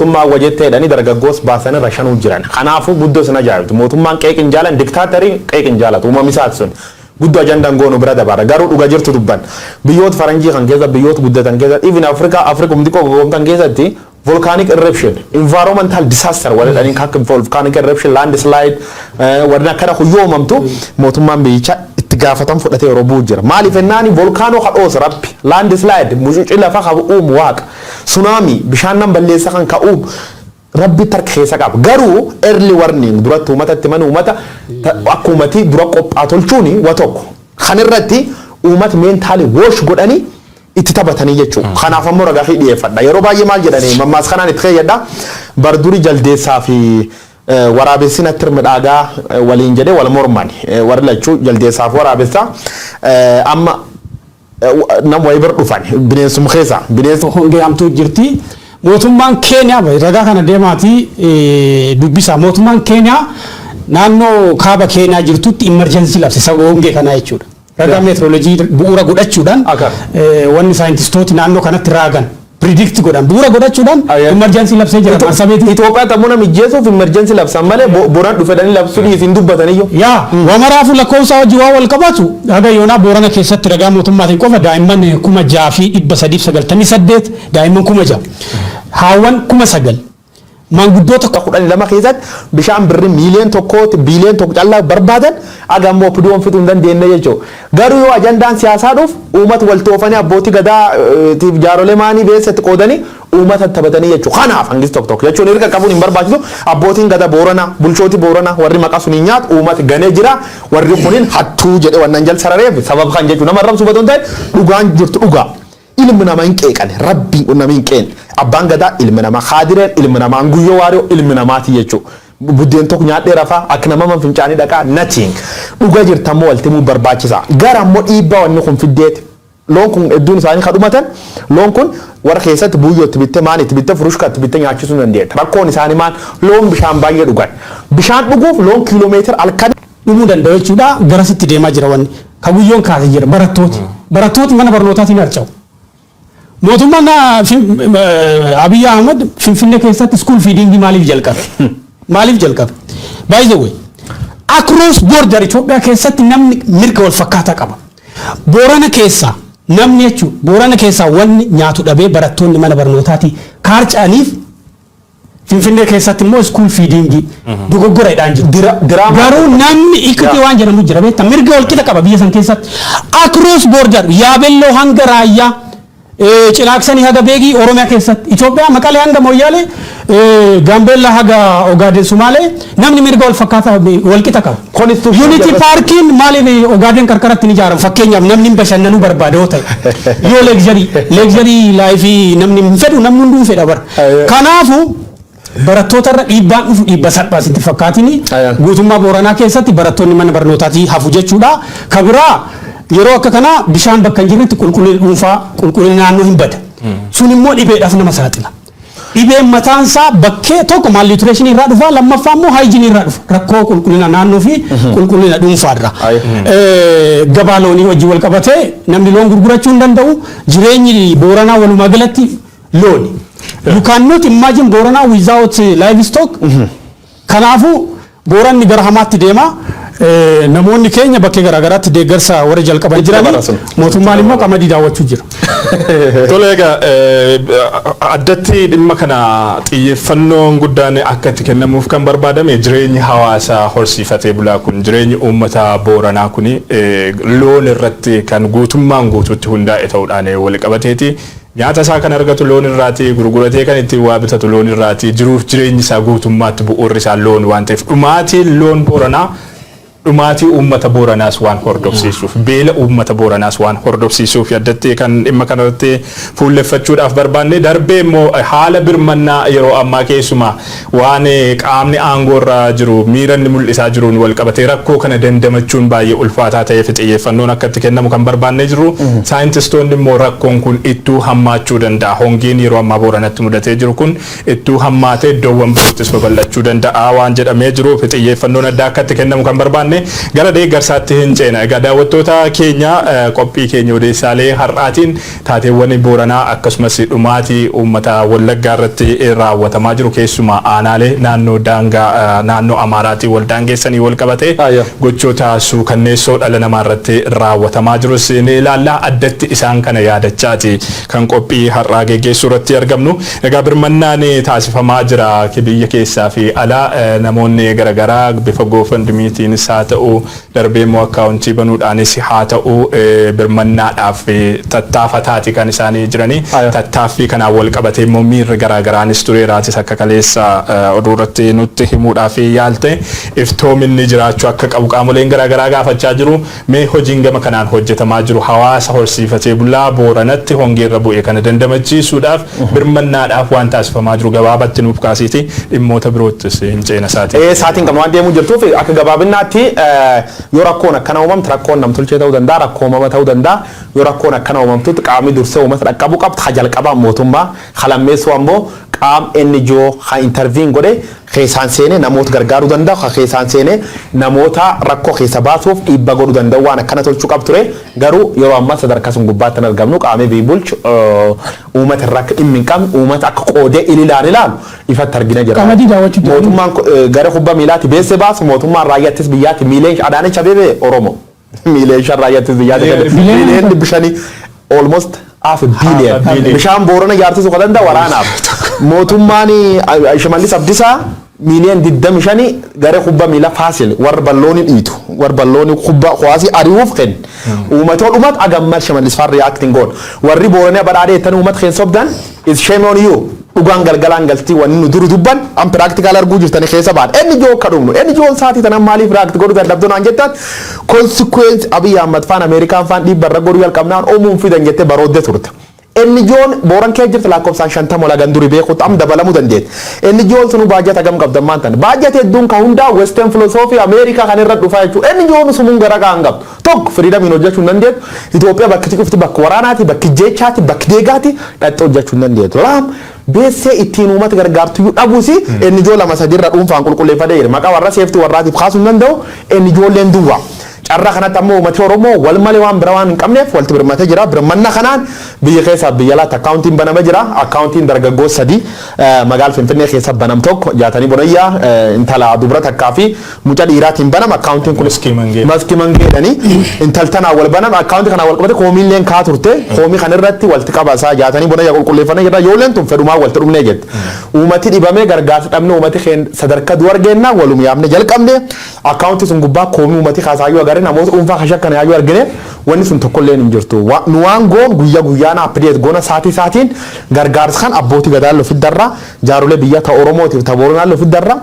Mootummaa wajettee jedhanii dargaggoos baasan irra shanuu jiran. Kanaafuu guddoo sin ajaa'ibtu. Mootummaan qeeqin jaalan, diktaatarii qeeqin jaalatu. Uumamisaati sun. Guddoo ajandaan goonu bira dabara. Garuu dhuga jirtu dubban. Biyyoota faranjii kan keessa, biyyoota guddatan keessa, even Afrikaa, Afrikum xiqqoo gogoomtan keessatti volcanic eruption, environmental disaster warra jedhanii akka volcanic eruption, landslide, warri akkana kun yoo uumamtu mootummaan biyyichaa itti gaafatam fudhatee yeroo bu'u jira. Maaliif jennaani, volcano kadhoos rabbi, landslide mucuci lafa ka uumu waaqa, tsunami bishaan nan balleessa kan ka uumu rabbi tarka keessa qaba. Garuu early warning duratti uumatatti mana uummata akka uummati dura qophaa tolchuuni wa tokko. Kan irratti uummata mentally wash godhanii itti taphatanii jechuudha. Kanaaf ammoo ragaa fi dhiyeeffadha. Yeroo baay'ee maal jedhanii mammaas kanaan itti fayyadha. Barduri jaldeessaa fi waraabessi natti midhaagaa waliin jedhee wal morman. Warri lachuu jaldeessaa fi waraabessaa amma nam wayii bira dhufan bineensuma keessa bineensa. Hongee hamtuu jirti. Mootummaan Keeniyaa ragaa kana deemaatii dubbisa. Mootummaan Keeniyaa naannoo kaaba Keeniyaa jirtutti emergency labse sababa hongee kanaa jechuudha. Ragaa meteorology bu'uura godhachuudhaan wanni saayintistooti naannoo kanatti raagan, predict godhan bu'uura godhachuudhaan emergency labsee jira. Marsabeetii. Itoophiyaatti ammoo nama ijjeesuuf emergency labsan malee Boran dhufedhanii labsuu dhiisin dubbataniyyuu. Yaa wamaraafuu lakkoofsa hojii waa wal qabatu haga yoonaa Boorana keessatti ragaa mootummaatiin qofa daa'imman 6398, daa'imman 6000, haawwan 9000, maanguddoota 12 keessatti bishaan birri miiliyoon 1tti biiliyoon 1 callaa barbaadan aga ammoo OPDOn fixuu hin dandeenye jechuudha. Garuu yoo ajandaan siyaasaa dhufu uummata wal toofanii abbootii gadaatiif jaarolee maanii beessatti qoodanii uummata taphatanii jechuudha. Kanaaf hangis tokko tokko jechuun erga qabuun hin barbaachisu. Abbootiin gadaa Booranaa, bulchooti Booranaa warri maqaa sun hin nyaatu, uummata ganee jira, warri kunin hattuu jedhe wannan jal sarareef sababa kan jechuudha. Nama arrabsuu batoo hin ta'in, dhugaan jirtu dhugaa. Ilmi namaa hin qeeqane, rabbiin nama hin qeene. Abbaan gadaa ilmi namaa, kaadireen ilmi namaa, guyyoo waariyoo ilmi namaati jechuudha. Buddeen tokko nyaadhee rafaa akka nama man fincaanii dhaqaa nothing. Dhuga jirtammoo waltimuu barbaachisa. Gara ammoo dhiibbaa wanni kun fiddeeti. Loon kun hedduun isaanii kadhumatan, loon kun warra keessatti buuyyoo itti bittee, maan itti bittee, furushka itti bittee nyaachisuu dandeetta. Rakkoon isaanii maan? Loon bishaan baay'ee dhugan. Bishaan dhuguuf loon kiiloomeetira halkan dhumuu danda'u jechuudha. Garasitti deemaa jira wanni. Ka guyyoon kaasee jira barattooti. Barattooti mana barnootaatiin harca'u. Mootummaan Abiy Ahmed Finfinnee keessatti school feeding maaliif jalqabe? Maaliif jalqabe? By the way, across border Itoophiyaa keessatti namni mirga wal fakkaataa qaba. Boorana keessaa namni jechuun Boorana keessaa wanni nyaatu dhabee barattoonni mana barnootaatii kaarca'aniif Finfinnee keessatti immoo school feeding dogoggoradhaan jiru. Diraamaa Garuu namni equity waan jedhamu jira, beektaa, mirga wal qixa qaba biyya san keessatti. Across border Yaabelloo hanga Raayyaa, Cinaaksanii haga Beegii Oromiyaa keessatti, Itoophiyaa Maqalee hanga Moyyaalee, Gaambeellaa haga Ogaaden Sumaalee namni mirga wal fakkaataa wal qixa qaba. Constitution Unity jalatti- Parkiin maaliif Ogaaden qarqaratti ni ijaaramu? Fakkeenyaaf namni hin bashannanuu barbaade yoo ta'e, yoo luxury life namni hin fedhu, namni hunduu hin fedha bara. Kanaafuu barattoota irra dhiibbaan dhufu dhiibba salphaa sitti fakkaatini. Guutummaa Booranaa keessatti barattoonni mana barnootaatii hafu jechuudha. Ka biraa yeroo akka kanaa bishaan bakka hin jirretti qulqullinni dhuunfaa, qulqullinni naannoo hin bada. Sun immoo dhibeedhaaf nama saaxila. Dhibeen mataan isaa bakkee tokko malnutrition irraa dhufa, lammaffaa immoo hygiene irraa dhufa. Rakkoo qulqullina naannoo fi qulqullina dhuunfaa irraa. Gabaa loonii wajjin wal qabatee namni loon gurgurachuu hin danda'u. Jireenyi Booranaa walumaa galatti looni. You cannot imagine Booranaa without livestock. Kanaafuu Booranni gara hamaatti deema. Namoonni keenya bakkee garaagaraatti deeggarsa warra jalqaban Itti jiranii dabala sun. Mootummaan immoo qamadii daawwachuu jira. Tole egaa, addatti dhimma kana xiyyeeffannoon guddaan akka itti kennamuuf kan barbaadame jireenyi hawaasaa horsiifatee bulaa kun, jireenyi uummata Booranaa kun loon irratti kan guutummaan guutuutti hundaa'e ta'uudhaan wal qabateeti. Nyaata isaa kan argatu loon irraati, gurguratee kan ittiin waa bitatu loon irraati, jiruuf jireenyi isaa guutummaatti bu'uurri isaa loon waan ta'eef dhumaatiin loon Booranaa dhumaatii uummata Booranaas waan hordofsiisuuf, beela uummata Booranaas waan hordofsiisuuf addatti kan dhimma kanarratti fuulleffachuudhaaf barbaanne. Darbee immoo haala birmannaa yeroo ammaa keessumaa waan qaamni aangoo irra jiru miira inni mul'isaa jiruun wal qabatee rakkoo kana dandamachuun baay'ee ulfaataa ta'eef xiyyeeffannoon akka itti kennamu kan barbaannee jirru. Saayintistoonni immoo rakkoon kun ittuu hammaachuu danda'a, hongeen yeroo ammaa Booranatti mudatee jiru kun ittuu hammaatee iddoowwan biroottis babal'achuu danda'a waan jedhamee jiruuf xiyyeeffannoon addaa akka itti kennamu kan barbaanne. barbaanne gara deeggarsaatti hin ceena. Egaa daawwattoota keenya, qophii keenya odeessaalee har'aatiin taateewwan Booranaa akkasumas dhumaatii uummata Wallaggaa irratti raawwatamaa jiru, keessumaa aanaalee naannoo daangaa naannoo Amaaraatiin wal daangeessanii wal qabate gochoota suukanneessoo dhala namaa irratti raawwatamaa jirus ni ilaalla. Addatti isaan kana yaadachaati kan qophii har'aa geggeessuu irratti argamnu. Egaa birmannaan taasifamaa jira biyya keessaa fi alaa, namoonni garaagaraa bifa GoFundMetiinis haa ta'u, darbee immoo akkaawuntii banuudhaanis haa ta'u, birmannaadhaaf tattaafataati kan isaanii jiranii. Tattaaffii kanaan wal qabatee immoo miirri garaagaraanis tureeraatis akka kaleessa oduu irratti nutti himuudhaaf yaalte, iftoominni jiraachuu akka qabu qaamoleen garaagaraa gaafachaa jiru. Mee hojiin gama kanaan hojjetamaa jiru, hawaasa horsiifatee bulaa Booranatti hongeerra bu'e kana dandamachiisuudhaaf birmannaadhaaf waan taasifamaa jiru gabaabatti nuuf kaasiiti, dhimmoota biroottis hin ceena isaati. Saatiin qabna waan deemuu jirtuuf, akka gabaabinaatti, yoo rakkoon akkana uumamte, rakkoon namtolchee ta'uu danda'a, rakkoo uumama ta'uu danda'a. Yoo rakkoon akkana uumamtutti qaamni dursee uummata dhaqqabuu qabdu ha jalqabaa mootummaa, ha lammeessuu ammoo qaam NGO ha intervene godhe keessaan seenee namoota gargaaruu danda'u, ha keessaan seenee namoota rakkoo keessa baasuuf dhiibba godhuu danda'u waan akkana tolchuu qabu ture. Garuu yeroo ammaa sadarkaa sun gubbaatti hin argamnu. Qaamni biyyi bulchu uummata irraa akka dhimmi hin qabne, uummata akka qoodee ililaan ilaalu ifatti argina jira. Qamadii daawwachuu jira. Mootummaan gara kubbaa miilaatti beesse baasu, mootummaan raayyaattis biyyaatti miileen Adaanech Abeebee Oromoo miileen 5 raayyaattis biyyaatti miileen 500, almost half a billion. Bishaan Boorana jaarsisuu kan danda'u waraanaaf. Mootummaan Shimallis Abdisaa miiliyoon 25 garee kubbaa miilaa Faasil warra ballooni dhiitu, warra ballooni kubbaa kuwaasii ari'uuf kenne. Uumatoo dhumat agamma Shimallis faan reacting goon. Warri Booranaa badhaadhee jettan uummata keessa sobdan, is shame on you. Dhugaan galgalaan galtii. Wanni nu duru dubban an practical arguu jirtanii keessa ba'an. Inni joo akka dhumnu inni joon saatii tanan maaliif react godhuu dadhabdoo naan jettan, consequence Abiy Ahmad faan Ameerikaan faan dhiibba irra godhuu jalqabnaan oomuun fidan jettee barooddee turte. Inni joon Booran kee jirti lakkoofsaan 50 ol durii beekutti am dabalamuu dandeetti. Inni joon sunu baajata gam qabdan maantan. Baajata hedduun ka hundaa Western philosophy Ameerikaa kan irra dhufaa jechuudha. Inni joon sumuun gara kaan qabdu. Tokko freedomiin hojjechuu hin dandeettu. Itoophiyaa bakki cufti bakka waraanaati, bakki jechaati, bakki deegaati dhattee hojjechuu hin dandeettu. Laam beessee ittiin uummata gargaartu dhabuusi inni joo lama sadiirra dhuunfaan qulqulleeffadee jira. Maqaa warra safety warraatiif kaasuu hin danda'u. Inni ijoolleen duwwaa. Carraa kanatti ammoo uummati Oromoo wal malee waan bira waan hin qabneef walitti birmatee jira. Birmanna kanaan biyya keessaa biyya alaatti akkaawuntiin banamee jira. Akkaawuntiin dargaggoo sadi magaala Finfinnee keessa banam, tokko Jaatanii Bonayyaa, intala dubra takkaa fi mucaa dhiiraatiin banama. Akkaawuntiin kun Maskii Mangee. Maskii Mangeedhani. Intaltanaa wal banama. Akkaawuntii kanaan wal qabate koomiilleen kaa turte. Koomii kan irratti walitti qaba isaa Jaatanii Bonayyaa qulqulleeffannee jira. Ijoolleen tun fedhumaa walitti dhumnee jette. Uummati dhibamee gargaarsa dhabne, uummati keen sadarkaa du'a argeenna walum yaamne jalqabne. Akkaawuntii sun gubbaa koomii uummati kaasaayyuu agarre, namoota dhuunfaa kashakkan yaayyuu argine, wanni sun tokkollee hin jirtu. Nu waan goon guyyaa guyyaan update goona, saatii saatiin. Gargaarsa kan abbootii gadaa lofiddarra, jaarolee biyya ta Oromootiif ta Booranaa lofiddarra.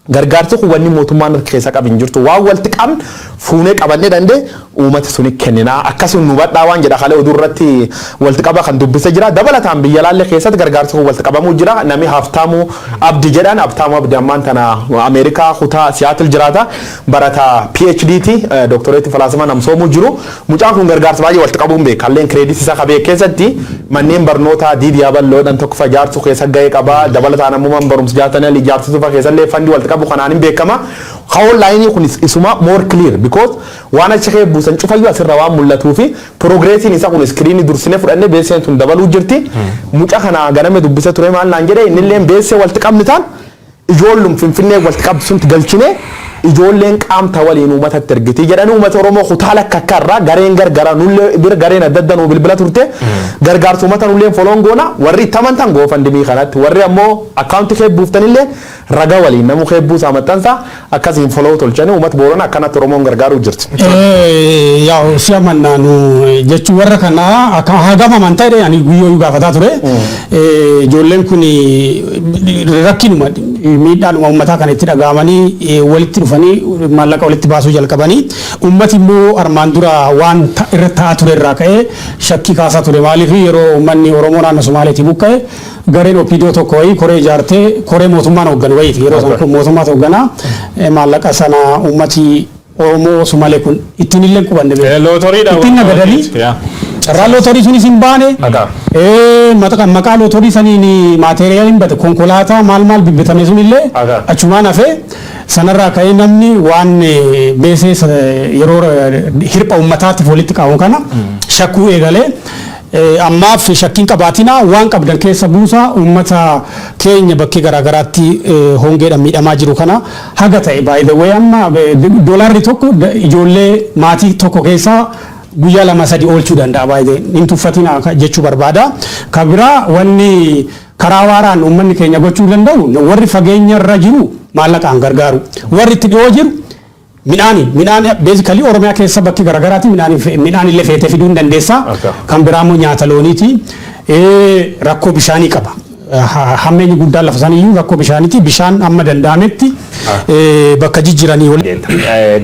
Gargaarsi kun wanni mootummaan harka keessa qabu hin jirtu. Waan walitti qabne fuunee qabannee dandee uummata suni kenninaa. Akkasuma nu badhaa waan jedha kalee oduu irratti walitti qaba kan dubbisa jira. Dabalataan biyya laallee keessatti gargaarsi kun walitti qabamuu jira. Namni Haftaamuu Abdi jedhan, Haftaamuu Abdi ammaan tana Ameerikaa kutaa Siyaatil jiraata. Barata PhD ti, dooktoreetii falaasama namsoomuu jiru. Mucaan kun gargaarsa baay'ee walitti qabuun beeka. Halleen credit isaa qabee keessatti manneen barnootaa diidiyaa bal'oodhaan tokko fa ijaarsuu keessa gahee qaba. Dabalataan ammoo man barumsa jaatanii ijaarsisuu fa keessallee fundii walitti qabu kanaan hin beekama. Ka onlineii kun isuma more clear because waan achi kee buusan cufayyuu asirra waan mul'atuu fi progressiin isa kun screenii dursine fudhannee beekseen tun dabaluu jirti. Muca kana ganame dubbisa ture, maal naan jedhe, innillee beeksee walitti qabni taan ijoollum Finfinnee walitti qabdu sunti galchine, ijoolleen qaamta waliin uummatatti ergiti jedhanii. Uummata Oromoo kutaa lakka akka irraa gareen gargara nullee bira gareen adda adda nuu bilbila turte. Gargaarsa uummata nulleen follow goona. Warri itti amantan GoFundMe kanatti, warri ammoo akkaawunti kee buuftanillee raga waliin namu kee buusaa maxxansa, akkasiin follow tolchanii uummata Boorana akkanatti Oromoon gargaaruu jirti. Yaa si amannaa nu jechuun warra kanaa akka hagam amantaa jedhee ani guyyoo gaafataa ture. Ijoolleen kun rakkinuma miidhaanuma uummataa kan itti dhaga'amanii walitti dhufanii maallaqa walitti baasuu jalqabanii, uummati immoo armaan dura waan irra ta'aa ture irraa ka'ee shakkii kaasaa ture. Maaliif, yeroo uummanni Oromoo naannoo Somaaleetii buqqa'e gareen OPDO tokko wayii koree ijaartee, koree mootummaan hoogganu wayiiti, yeroo sana kun mootummaatu hoogganaa, maallaqa sana uummati Oromoo Somaalee kun ittiin illee qubanne beeku. Lootoriidha. Ittiin nagadanii carraan lootorii sunis hin baane. Maqaa lootorii saniin maateeriyaaliin bate, konkolaataa maal maal bibbitame sunillee achumaan hafee. Sanarraa ka'ee namni waan beesee yeroo hirpha uummataatiif walitti qabu kana shakkuu eegalee, ammaaf shakkiin qabaatinaa, waan qabdan keessa buusaa. Uummata keenya bakkee garaagaraatti hongeedhaan miidhamaa jiru kana haga ta'e, by the way, amma doolaarri 1 ijoollee maatii tokko keessaa guyyaa 2 3 oolchuu danda'a. Baay'ee hin tuffatina jechuu barbaada. Ka biraa, wanni karaa waaraan uummanni keenya gochuu danda'u, warri fageenya irra jiru maallaqaan gargaaru, warri itti dhiyoo jiru midhaani. Midhaan basically Oromiyaa keessa bakki garaagaraatti midhaan illee feetee fiduu hin dandeessa. Kan biraa immoo nyaata looniiti. Rakkoo bishaanii qaba. Hammeenyi guddaan lafa saniyyuu rakkoo bishaaniiti. Bishaan amma danda'ametti bakka jijjiiranii wal.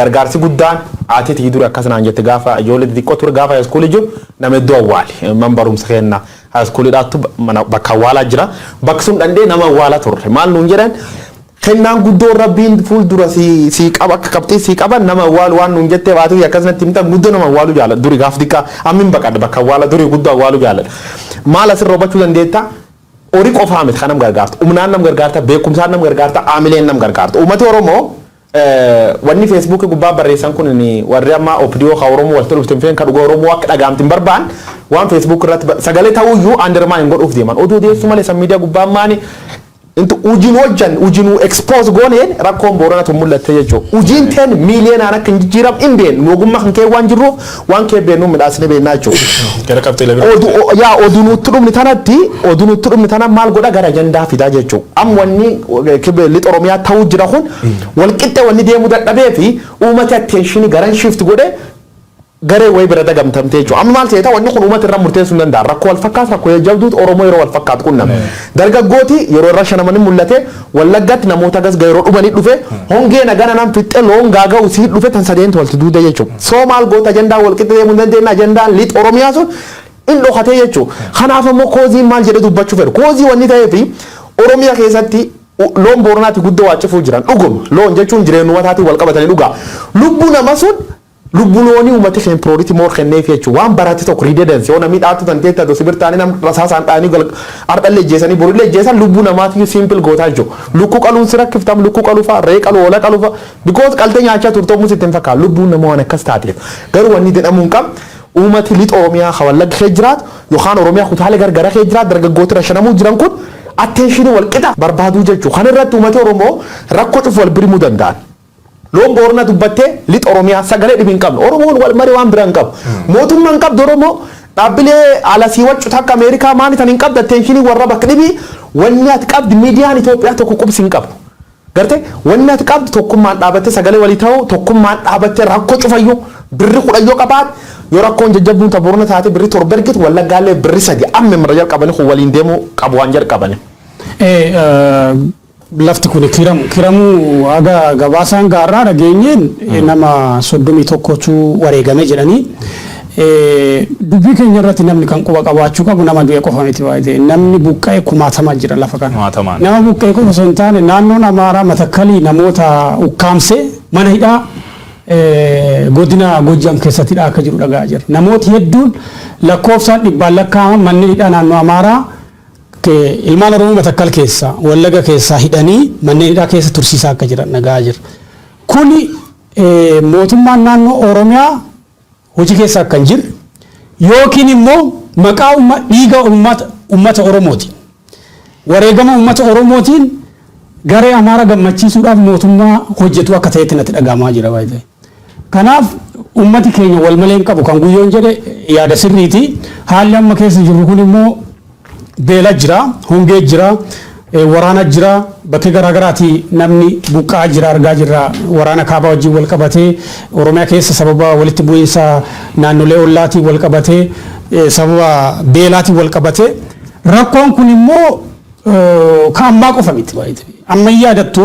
Gargaarsi guddaan ati dura akkas naan jette, gaafa ijoollee xixiqqoo ture, gaafa high schoolii jiru, nama iddoo awwaali. Man barumsa kenna high schooliidhaattu mana bakka awwaalaa jira. Bakki sun dandee nama awwaalaa turre. Maal nuun jedhan? Kennaan guddoo Rabbiin fuuldura si qaba akka qabxii si qaban nama awwaalu waan nuun jettee baatee akkasumatti himtan. Guddoo nama awwaalu jaalladha duri. Gaaf xiqqaa ammin baqadha bakka awwaala durii guddoo awwaalu jaalladha. Maal asirra hubachuu dandeetta? Horii qofaa miti kan nam gargaartu. Humnaan nam gargaarta, beekumsaan nam gargaarta, aamileen nam gargaarta. Uummati Oromoo wanni Facebookii gubbaa barreessan kun, warri amma OPDO ka Oromoo walitti dhufte hin feen, ka dhuga Oromoo akka dhagaamti hin barbaan, waan Facebook irratti sagalee ta'uyyuu undermine godhuuf deeman. Oduu deessu malee san miidiyaa gubbaan maani intu ujiin hojjan ujinuu expose gooneen rakkoon Booranatu mul'atte jechuudha. Ujiin teen miiliyoonaan akka hin jijjiiram hin beeknu, ogummaa kan kee waan jirruuf waan kee beeknu midhaasni beeknaa jechuudha. Gara qabxiilee biraa. Oduu yaa oduu nutti dhumni tanatti, oduu nutti dhumni tana maal godha, gara ajandaa fidaa jechuudha. Am wanni kibbe lixa Oromiyaa ta'uu jira kun walqixxe wanni deemuu dadhabee fi uummati attentionii garan shift godhe garee wayii bira dagamtamtee jechuudha. Amma maal ta'eeta, wanni kun uummata irraa murteessuu hin danda'an. Rakkoo wal fakkaatu, rakkoo jabduutu Oromoo yeroo wal fakkaatu qunname. Dargaggooti yeroo irra shanamanii mul'ate, Wallaggatti namoota gas yeroo dhumanii dhufe, hongee nagana nam fixxe, loon gaaga'u sii dhufe, tan sadeentu walitti duude jechuudha. Soo maal goota, ajandaa wal qixxe deemuu hin dandeenye, ajandaan lixa Oromiyaa sun in dhokatee jechuudha. Kanaaf immoo causeiin maal jedhee dubbachuu fedhu. Causeii wanni ta'eefi Oromiyaa keessatti loon Booranaatti guddoo waacifuu jiran dhuguma. Loon jechuun jireenya uummataatiin wal qabatanii dhugaa. Lubbuu nama sun lubbuu loonii uummati keenya priority more kenneef jechuudha. Waan barate tokko redundancy yoo namni dhaattu tan teetta dosi birtaanii nam rasaasaan dhaanii ardhallee ejjeesanii borillee ejjeesan, lubbuu namaatiif simple gootaa jechuudha. Lukkuu qaluun si rakkiftam, lukkuu qaluu fa'a, re'ee qaluu, hoolaa qaluu fa'a, because qaltee nyaachaa turte sitti hin fakkaatu lubbuun nama waan akkas taateef. Garuu wanni jedhamuu hin qabne, uummati lixa Oromiyaa ka Wallagga kee jiraatu yookaan Oromiyaa kutaalee gargaraa kee jiraatu, dargaggoota rashanamuu jiran kun attentionii wal qixa barbaaduu jechuudha. Kana irratti uummati Oromoo rakkoo cufu wal birimuu danda'an. Loon Boorana dubbattee lixa Oromiyaa sagalee dhibi hin qabne. Oromoon wal marii waan bira hin qabu. Mootummaan hin qabdu, Oromoo dhaabbilee alasii waccu takka Ameerikaa maali tan hin qabdu, attentionii warra bakka dhibii. Wanni ati qabdi miidiyaan Itoophiyaa tokko qubsi hin qabu. Garte wanni ati qabdu tokkummaan dhaabattee sagalee walii ta'uu, tokkummaan dhaabattee rakkoo cufayyuu birri 10 yoo qabaat, yoo rakkoon jajjabduun ta Boorana taate birri 7 ergitu, Wallaggaallee birri 3 amma mara jalqabanii kun waliin deemuu qabu waan jalqabani. Lafti kun kiramuu haga gabaasaan gaarraa dhageenyeen nama 31tu wareegame jedhanii. Dubbii keenya irratti namni kan quba qabaachuu qabu nama du'e qofa miti baay'ee, namni buqqa'e kumaatama jira lafa kana. Kumaatamaan. Nama buqqa'e qofa osoo hin taane, naannoon Amaaraa Matakkalii namoota ukkaamsee mana hidhaa godina Gojjam keessatti hidhaa akka jiru dhagaa jira. Namooti hedduun lakkoofsaan dhibbaan lakkaa'aman manneen hidhaa naannoo Amaaraa ilmaan Oromoo Matakkal keessa, Wallaga keessaa hidhanii manneen hidhaa keessa tursiisaa akka jiran dhagaa jira. Kuni mootummaan naannoo Oromiyaa hojii keessa akka hin jirre yookiin immoo maqaa dhiiga uummata Oromooti. Wareegama uummata Oromootiin garee Amaara gammachiisuudhaaf mootummaa hojjetu akka ta'etti natti dhagahamaa jira baay'ee. Kanaaf uummati keenya wal malee hin qabu kan Guyyoon jedhe yaada sirriiti. Haalli amma keessa jirru kun immoo beela jira, hongee jira, waraana jira, bakkee garaagaraati namni buqqa'aa jira, argaa jirra. Waraana kaabaa wajjin wal qabatee, Oromiyaa keessa sababa walitti bu'iinsa naannolee ollaatiin wal qabatee, sababa beelaatiin wal qabatee, rakkoon kun immoo kan ammaa qofa miti. Amma yaadattu.